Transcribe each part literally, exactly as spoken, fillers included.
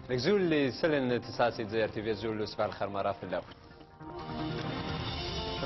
Azul i salen tesɛa si Dzayer T V, azul u ṣṣbeḥ lxir merra fell-awen.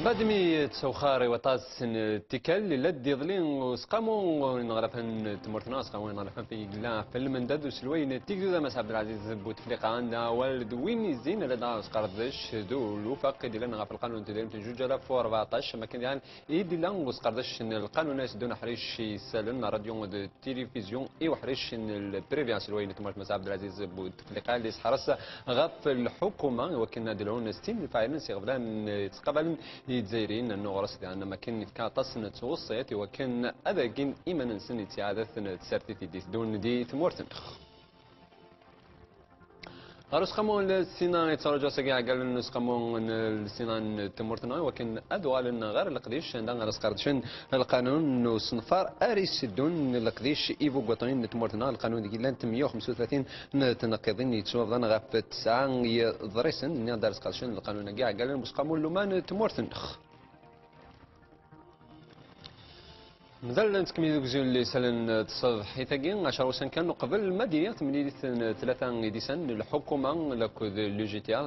Mbaɛd mi ttewxar i waṭas n tikkal, illa-d iḍelli usqamu n ineɣlafen n tmurt-nneɣ, usqamu n ineɣlafen fi yella f lmendad uselway n Tigduda Mass Abdelaziz Bouteflika, anda awal d win izzin ala dɣa usqerdec d lufaq i d-illan ɣef lqanun n tudrimt n zuǧ alaf u rbeɛṭac, am akken diɣen i d-illa usqerdec n lqanun-a iteddun aḥric i isallen n ṛṛadyu d tilifizyu i uḥric n lprivi aselway n tmurt Mass Abdelaziz Bouteflika, li seḥres ɣef lḥukuma i wakken ad d-lhun s tin lfaɛilen s iɣeblan yettqabalen Izzayriyen, nnuɣ ɣur-s diɣen am akken yefka aṭas n tweṣṣayt i wakken ad agin iman-nsen i ttiɛadat n tsertit i d-iteddun di tmurt-nneɣ. Ɣer usqamu n lsina yettṛuǧu ass-agi iɛeggalen n usqamu n lsina n tmurt-nneɣ i wakken ad uɣalen ɣer leqdic, anda ara sqerdcen lqanun n usenfar ara iseddun leqdic i bugaṭuyen n tmurt-nneɣ, lqanun deg yellan meyya u xemsa u tlatin n tneqqiḍin yettwabḍan ɣef tesɛa n yiḍrisen, nniɣ-d ara sqerdcen lqanun-agi iɛeggalen n usqamu n luma n tmurt-nneɣ. Mazal nettkemmil deg uzul n yisallen n tṣebḥit-agi, ɛecra wussan kan uqbel ma d-iniɣ temlilit n tlata idisan n lḥukuma akked l'U G T A,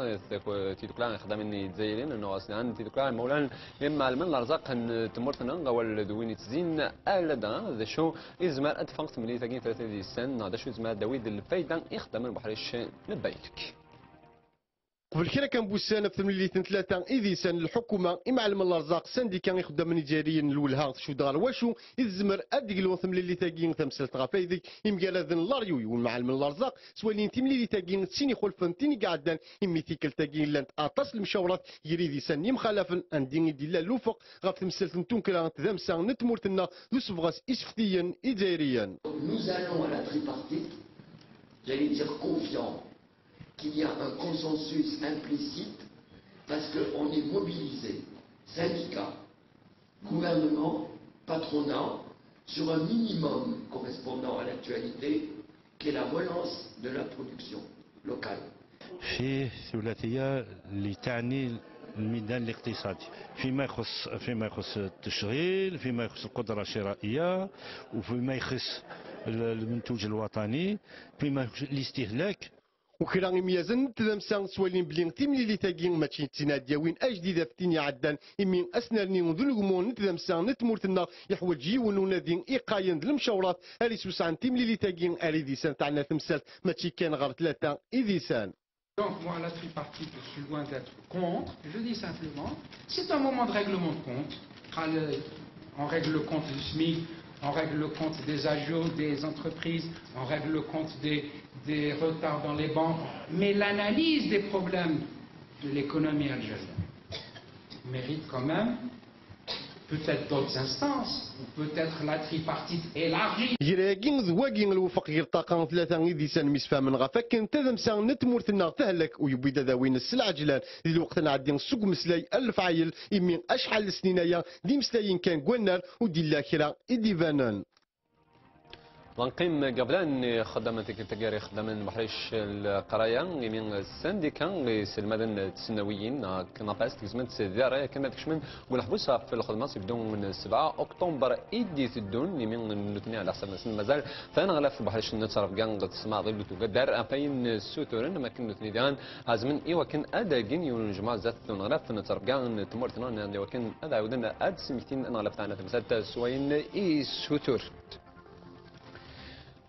tidukla ixeddamen izzayriyen, nnuɣ ɣur-s diɣen tidukla imawlan imɛelmen n lerẓaq n tmurt-nneɣ, awal d win ittzin ala dɣa d acu i tezmer ad d-teffeɣ temlilit-agi n tlata idisan, neɣ d acu i tezmer ad d-tawi d lfayda i ixeddamen n uḥric n Baylek. Qbel kra kan n wussan ɣef temlilit n tlata idisan n lḥukuma, imɛelmen n lerẓaq, sandika ixeddamen izzayriyen n lwelha, tcud ɣer wacu i tezmer ad d-teglu temlilit-agi, tamsalt ɣef aydeg imgaraden n leryuy n imɛelmen n lerẓaq ttwalin timlilit-agi d tin ixulfen tin i iɛeddan, imi tikkelt-agi llant aṭas n lemcawrat gar idisan n yimxalafen, andi i d-illa lufeq ɣef temsalt n tunkra n tdamsa n tmurt-nneɣ d usebɣes iseftiyen izzayriyen. Nous allons à la tripartite, j'allais dire confiants, qu'il y a un consensus implicite parce qu'on est mobilisé, syndicats, gouvernement, patronat, sur un minimum correspondant à l'actualité, qui est la relance de la production locale. فيه ثلاثية اللي تعني الميدان الاقتصادي، فيما يخص، فيما يخص التشغيل، فيما يخص القدرة الشرائية، وفيما يخص ال-، المنتوج الوطني، فيما يخص الاستهلاك. U kra imyazen n tdamsa ttwalin belli timlilit-agi mačči d tin ad d-yawin ajdid ɣef tin iɛeddan, imi asnerni d ulegmu n tdamsa n tmurt-nneɣ yeḥwaǧ yiwen unadi iqayen d lemcawrat ara yeswesɛen timlilit-agi ara idisan, teɛna temsalt mačči kan ɣer tlata idisan. Donc, moi, la tripartite, je suis loin d'être contre. Je dis simplement, c'est un moment de règlement de compte. On règle le compte du smic, on règle le compte des agios des entreprises, on règle le compte des, des retards dans les banques. Mais l'analyse des problèmes de l'économie algérienne mérite quand même peut-être d'autres instances, ou peut-être la tripartite élargie. Ger-agi d wagi, lwefq ger ṭṭaqa n tlata idisan msefhamen ɣef wakken tadamsa n tmurt-nneɣ tehlek, u yewwi-d adawi-nnes s lɛejlan di lweqt n ɛeddi seg umeslay ar lefɛayel, imi acḥal n snin aya d imeslayen kan n wannar, ur d-illa kra i d-ibanen. Ɣer Nqim Gablan, ixeddamen tikkelt-agi ara ixeddamen n uḥric n leqraya, imi ssandika iselmaden d tsennawiyin, neɣ knapes, tegzem-tt di ṛṛay akken ad kecmen deg uneḥbus ɣef lxedma seg bdu n sebɛa oktumber i d-iteddun, imi nutni ɛla ḥsab-nsen mazal taneɣlaft n uḥric n ttrebga d tesmaḍil ur tugadar ɣef wayen ssuturen, am akken nutni diɣen ɛezmen i wakken ad d-agin yiwen n unejmuɛ zdat uneɣlaf n ttrebga n tmurt-nneɣ, nniɣ-d i wakken ad ɛawden ad d-smektin aneɣlaf taɛna tamsalt s wayen i ssutur.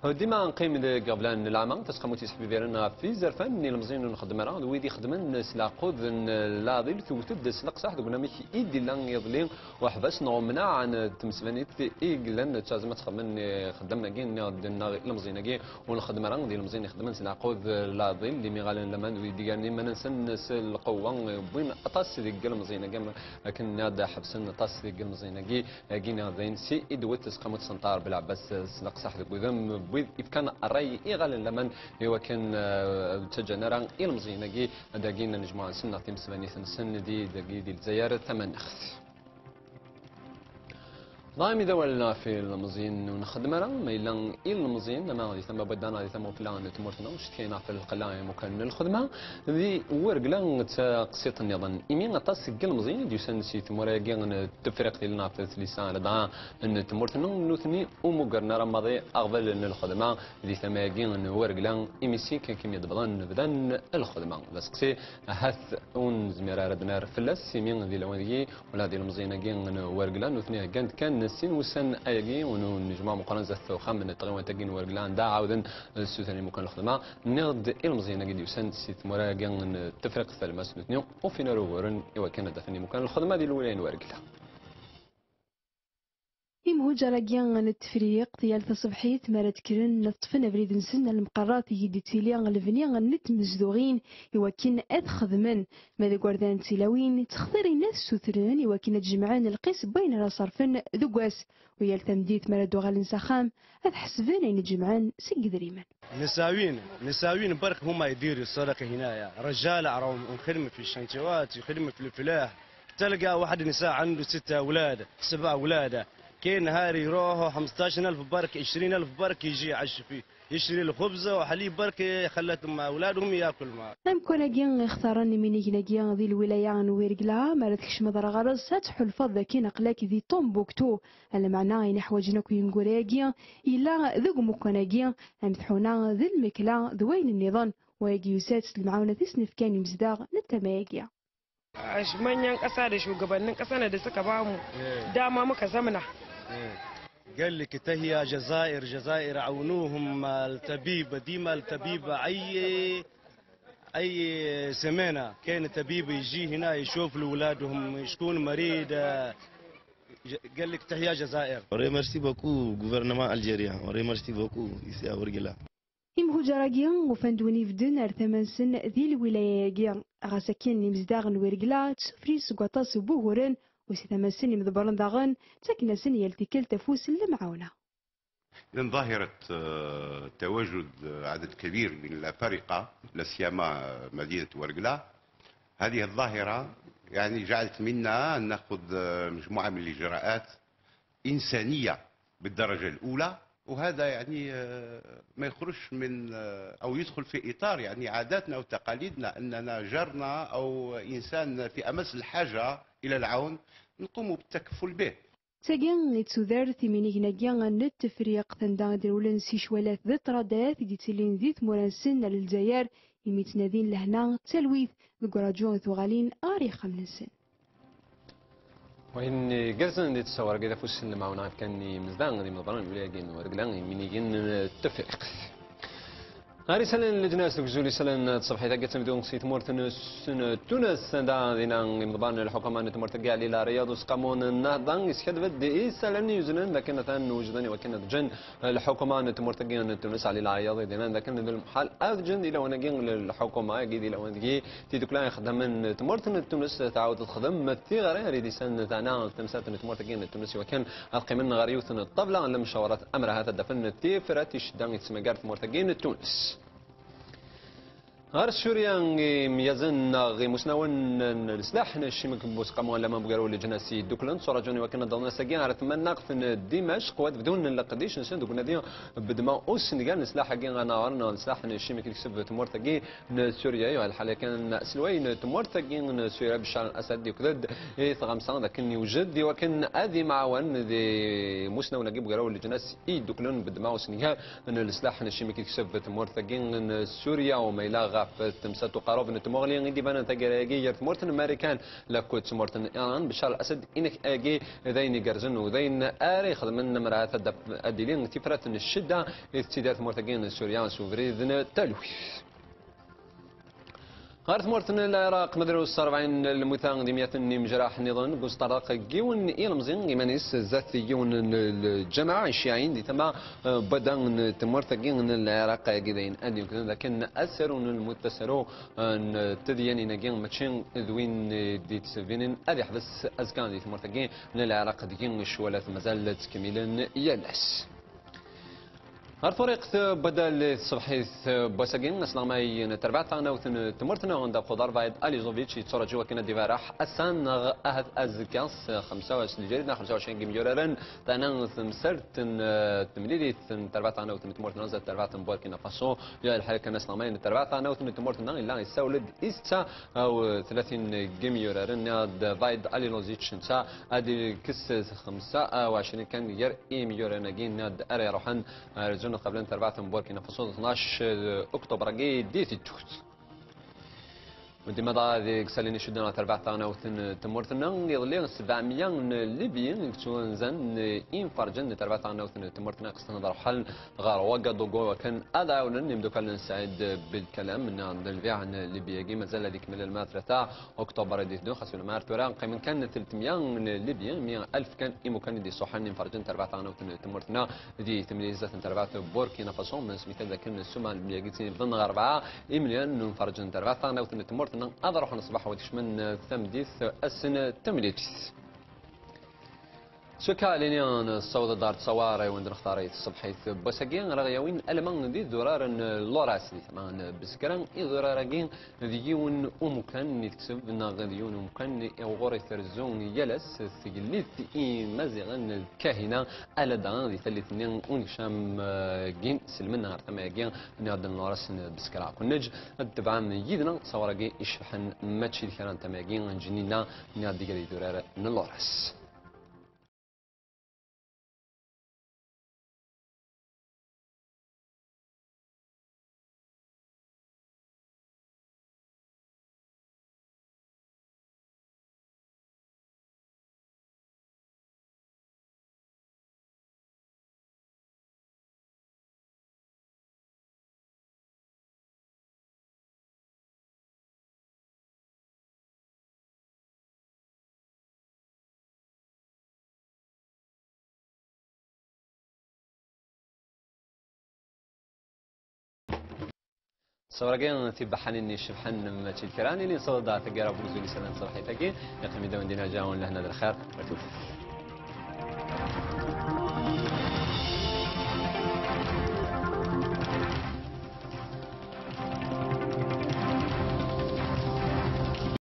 Dima neqqim deg iɣeblan n leɛma, taseqqamut yesseḥbibiren ɣef yizerfan n yilemẓiyen ur nxeddem ara, d wid ixeddmen s leɛqud n leɛḍil, tewwet-d s leqsaḥ deg unamek i d-illa iḍelli uḥbas neɣ umneɛ n tmesbanit i yellan ttazen ad xedmen ixeddamen-agi, nniɣ-d, neɣ ilemẓiyen-agi ur nxeddem ara, d ilemẓiyen ixeddmen s leɛqud n leɛḍil, d imiɣalen n laman, d wid d-igaren iman-nsen s lqewwa, wwin aṭas deg ilemẓiyen-agi, akken nniɣ-d ḥebsen aṭas deg ilemẓiyen-agi. Agi neɣ d ayen si i d-tewwet tseqqamut Senṭar Belɛebbas s leqsaḥ deg udem n wid ifkan ṛṛay iɣallen laman i wakken, eh, ur ttaǧǧan ara ilemẓiyen-agi ad agin anejmuɛ-nsen neɣ timesbanit-nsen di, dagi di Lezzayer tamaneɣt. Dɣa imi d awal ɣef yilmeẓyen ur nxeddem ara, ma yella ilmeẓyen ama di tama n Buɛdda neɣ di tama ufella n tmurt-nneɣ, ur cetkayen ɣef lqella n imukan n lxedma, di Wergla d taqsiṭ nniḍen. Imi aṭas n yilmeẓyen i d-yusan si tmura-agi n Tefriqt yellan ɣef tlisa ladɣa n tmurt-nneɣ, nutni ur mmugren ara maḍi aɣbel n lxedma di tama-agi n Wergla, imi si kan kimi d-bḍan bdan lxedma. D aseqsi ahat ur nezmir ara ad d-nerr fell-as, imi di lawan deg-i ula d ilmeẓyen-agi n Wergla, nutni heggan-d kan sin wussan ayagi, unu n jmaɛ meqqren zdat uxxam n tɣiwant-agi n Wergla, anda ɛawden ssutren imukan lxedma. Nniɣ-d ilmeẓyen-agi d-yusan si tmura-agi n Tefriqt Talmas, nutni ur ufin ara uguren i wakken ad d-afen imukan lxedma di lwilaya n Wergla. Imhuǧer-agi n Tefriqt, yal taṣebḥit mi ara d-kkren, ad ṭṭfen abrid-nsen ar lmeqarrat i d-yettili lebni n tmezduɣin i wakken ad xedmen. Ma d igerdan d tilawin, ttextirin ad ssutren i wakken ad jemɛen lqis n wayen ara ṣerfen deg wass. U yal tameddit mi ara d-uɣalen s axxam, ad ḥesben ayen jemɛen seg yedrimen. نساوين، نساوين برك هما يديروا السرقة هنايا. رجال راهم نخدم في الشنتيوات، يخدم في الفلاح. تلقى واحد نساء عنده ستة أولاد، سبع أولاد. كاين نهار يروحوا خمستاش ألف برك، عشرين ألف برك يجي يعيش فيه. يشري الخبز وحليب برك خلاتهم مع أولادهم ياكل مع. Amkan-agi ixtaren iminigen-agi di lwilaya n Wirgla, mi ara tkecmeḍ ar ɣer-s, ad tḥulfaḍ dakken aql-ak di Tombouctou. Lameɛna ayen iḥwaǧen akk yimgura-agi yella deg umkan-agi, am tḥuna d lmekla d wayen nniḍen, wayagi yusa-d s lemɛawna i s-nefkan imezdaɣ n tama-agi. Manyan ƙasa da shugabannin ƙasa da suka ba mu dama muka zamana. قال لك: تحيا جزائر، جزائر عونوهم الطبيب، ديما الطبيب أي، أي سمانة كاين طبيب يجي هنا يشوف لأولادهم، شكون مريض، آه، ج-، قال لك: تحيا جزائر. On remercie beaucoup gouvernement algérien, on remercie beaucoup ici à Ouargla. Imhuǧer-agi ufan-d win ibedden ar tama-nsen di lwilaya-agi. Ɣas akken, imezdaɣ n Wirgla ttsufrin seg waṭas n wuguren, u si tama-nsen imḍebbren daɣen ttaken-asen yal tikkelt afus n lemɛawna. إذن ظاهرة، آه، تواجد، آه، عدد كبير من الأفارقة لا سيما، آه، مدينة ورقلة، هذه الظاهرة يعني جعلت منا أن نأخذ، آه، مجموعة من الإجراءات إنسانية بالدرجة الأولى، وهذا يعني، آه، ما يخرجش من، آه، أو يدخل في إطار يعني عاداتنا أو تقاليدنا، أننا جارنا أو إنسان في أمس الحاجة إلى العون نقوم بالتكفل به. Tagi i d tudert iminigen-agi n Tefriqt, anda i d-rewlen si ccwalat d ṭṭradat i d-yettilin di tmura-nsen ar Lezzayer, imi ttnadin lehna d talwit deg uraǧu i tuɣalin ɣer yexxamen-nsen. Wayen igerrzen di tessawar-agi d afus n lemɛawna yefkan i yimezdaɣ d imḍebbren n lwilaya-agi n Wergla, iminigen n Tefriqt. Ɣer isallen n leǧnas deg uzul isallen n tṣebḥit-agi, ad tebdu si tmurt n s-, n Tunes, anda dinna imḍebbren n lḥukuma n tmurt-agi, Ɛli Laɛriyaḍ Useqqamu n Nnehḍa, yeskaddeb-d isallen yuzlen d akken atan wejden i wakken ad ǧǧen lḥukuma n tmurt-agi n Tunes, Ɛli Laɛriyaḍ, i d-yennan d akken d lemḥal ad ǧǧen di lawan-agi lḥukuma-agi, di lawan deg-i tidukla ixeddamen n tmurt n Tunes tɛawed texdem tiɣri ar idisan tana tamsalt n tmurt-agi n Tunes i wakken ad qqimen ɣer yiwet n ṭṭabla n lemcawrat, ammer ahat ad d-afen tifrat i ccedda i tesmagar tmurt-agi n Tunes. Ɣer Surya, imyazen neɣ imusnawen n leslaḥ n Ccimik n Buseqqamu n laman bugar n leǧnas yedduklen tturajun i wakken ad d-awḍen ass-agi ɣer tmanaɣt n Dimecq, u ad bdun leqdic-nsen deg unadi bedma usengal n leslaḥ-agi anaɣer neɣ leslaḥ n Ccimik i tekseb tmurt-agi n Surya. Yuɣal lḥal kan aselway n tmurt-agi n Surya, Bccar al-Assad, yuked-d i tɣamsa d akken yewjed i wakken ad imɛawan d imusnawen-agi bugraw n leǧnas i yedduklen bedma usengal n leslaḥ n Ccimik i tekseb tmurt-agi n Surya. U ma yella ɣef temsalt uqarub n tmuɣli i d-ibanen taggara-agi gar tmurt n Marikan lakked tmurt n Iran, Bccar al-Assad, inek agi d ayen igerrzen u d ayen ara ixedmen ammer ahat ad d-, ad d-tili tifrat n ccedda i tettidir tmurt-agi n Surya s ubrid n talwit. Ɣer tmurt n Lɛiraq, ma drus rebɛin n lmuta d imyaten n imejraḥ nniḍen deg usṭerḍeq n yiwen ilemẓi iman-is zdat yiwen n lǧameɛ iciɛin di tama, eh, n Buɛdda n tmurt-agi n Lɛiraq. Agi d ayen ad yukden d akken asaru n lmut, asaru, eh, n tedyanin-agi mačči d win, eh, d-yettbinen ad yeḥbes azekka di tmurt-agi n Lɛiraq, deg-i ccwalat mazal ttkemmilen yal ass. Ɣer turiqt n waddal i tṣebḥit n wass-agi, asleɣmay n terbaɛt taɣelnawt n tmurt-nneɣ, Dda Xuḍar Vaid Alizovic, yetturaǧu akken ad d-ibarreḥ ass-a neɣ ahat azekka s xemsa u ɛecrin, lǧarid neɣ xemsa u ɛecrin n yimyuraren, tana temsalt n, eh, temlilit n terbaɛt taɣelnawt n tmurt-nneɣ zdat terbaɛt n Burkina Faso. Yuɣal lḥal kan asleɣmay n terbaɛt taɣelnawt n tmurt-nneɣ yella yessawel-d i setta u tlatin n yimyuraren, nniɣ-d Vaid Alilozic netta ad ikkes xemsa u ɛecrin kan gar yimyuraren-agi, nniɣ-d ara iruḥen ar zun qablen terbaɛt n Burkina Faso, tnac oktober-agi di teddukt. Dima dɣa deg isallen icudden ɣer terbaɛt taɣelnawt n tmurt-nneɣ, iḍelli sebɛemya n Libyen i yettwanzan imferǧen n terbaɛt taɣelnawt n tmurt-nneɣ, qesden ad ruḥen ɣer Ouagadougou akken ad ɛawnen imdukal n Saɛid Belkalam, nniɣ-d lbiɛ n Libya-agi mazal ad ikemmel alma tlata oktober i d-iteddun, xas ulamma ar tura qqimen kan tletmya n Libyen, mi alef kan imukan i d-iṣuḥen imferǧen n terbaɛt taɣelnawt n tmurt-nneɣ di temlilit zdat n terbaɛt Burkina Faso, ma nesmekta-d akken ssuma n Libya-agi ttnibḍen ɣer rebɛa imelyaren n imferǧen n terbaɛt taɣelnawt n tmurt-nneɣ ad ruḥen ṣṣbeḥ u ad kecmen tameddit ass n temlilit. S wakka, alini nessaweḍ-d ɣer ttṣawar i wen-d-nextar i tṣebḥit n wass-agi, ara ɣ-yawin alma d idurar n Loras di tama n Beskra. Idurar-agi d yiwen umukan i tekseb neɣ d yiwen umukan i ɣur i trezzu yal ass tgellidt i Imaziɣen d Kahina, ala daɣen di tallit-nni unekcam, eh, gin selmen ɣer tama-agi, nniɣ-d n Loras n Beskra. Ad ken-neǧǧ ad tebɛem yid-neɣ ttṣawar-agi icebḥen mačči d kra n tama-agi n Ǧnina, nniɣ-d iger idurar n Loras. Ṣṣawra-agi tibaḥanin icebḥen mačči d kra, nili nessaweḍ-d ɣer taggara n ugzul iserdan n tṣebḥit-agi, yeqqim-id-awen dinna ǧaɛun lehna d lxir, ar tufat.